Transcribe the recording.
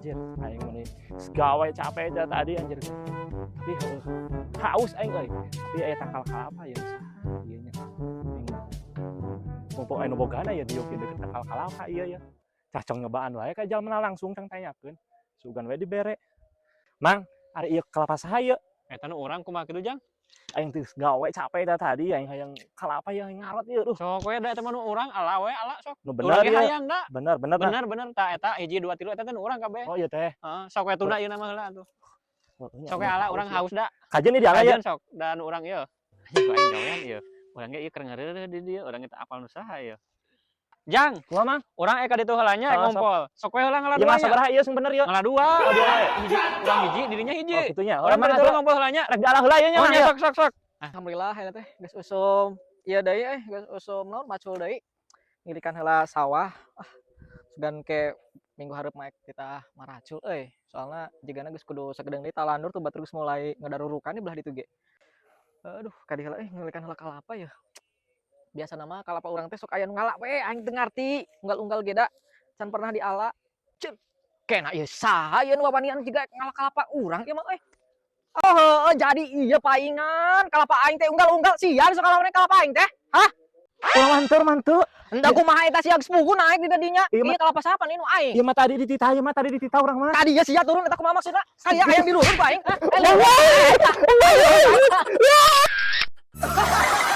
Anjir, aing mah gawe capek dah tadi, anjir. Tapi heuh, haus aing euy. Tapi aya tangkal kalapa ya, saha ieu nya? Aing mumpung aya nu bogana ya diuk deket tangkal kalapa ieu ya. Cah, cong nyobaan wae ka jalmana langsung, cang tanyakeun. Sugan we dibere. Mang, ari ieu kelapa saha ieu? Eta nu urang, kumaha kitu, Jang? Aing teh gawe capek dah tadi, aing hayang kalapa ya, aing ngarot ieu, duh. Sok we da, eta mah nu urang, ala we, ala sok. Nu Urang bener ge ieu. Hayang da. Bener bener nah. Bener bener, tah eta hiji, dua, tilu, eta teh nu urang kabeh. Oh iya teh. Heeh, sok we tunda ieu mah heula atuh. Oh, nya, Sok we nya ala, haus urang ieu. Haus da. Kajeun ieu diala ya. Kajeun sok da nu urang ieu. Anjing, ku aing gawean ieu. Urang ge ieu keur ngareureuh di dieu, urang ge teu apal nu saha ieu. Jang, Kumaha, Mang? Urang ka ditu heula nya, Oh, sok. ngompol. Sok we heula ngala Ieu mah dua nya. sabaraha ieu sing bener ieu? Ngala dua. Oh, dua we. Hiji, urang hiji, dirinya hiji. Oh, kitu nya. Oh, Urang emang ka ditu atuh ngompol heula nya. rek diala heula ieu nya, Oh Mang, nya, ya. sok sok sok. Alhamdulillah ya teh geus usum ieu deui euy, geus usum naon, macul deui. Ngirikan heula sawah. Ah, sugan ke minggu hareup mah kita maracul euy. Soalna jigana geus kudu sakedeung deui talandur tuh, batur geus mulai ngadarurukan di belah ditu ge. Aduh, kadi heula euy, ngilikan heula kalapa ya. Biasana mah kalapa urang teh sok aya nu ngala we, aing teu ngarti, unggal-unggal ge da can pernah diala. Ceuk, kena ieu saha ieu nu wawanian jiga ngala kalapa urang ieu mah euy. Oh, heueuh, jadi iya paingan kalapa aing teh unggal-unggal sia sok ngalawan kalapa aing teh. Hah? Urang mantur mantu. Henteu, kumaha eta sia geus pugu naik di dinya. Ieu Ieu mah kalapa siapa nih nu aing? Ieu mah tadi dititah, ieu mah tadi dititah urang mah. Tadi ya sia turun eta kumaha maksudna? Kaya hayang diluhur ku aing. Hah? Eh,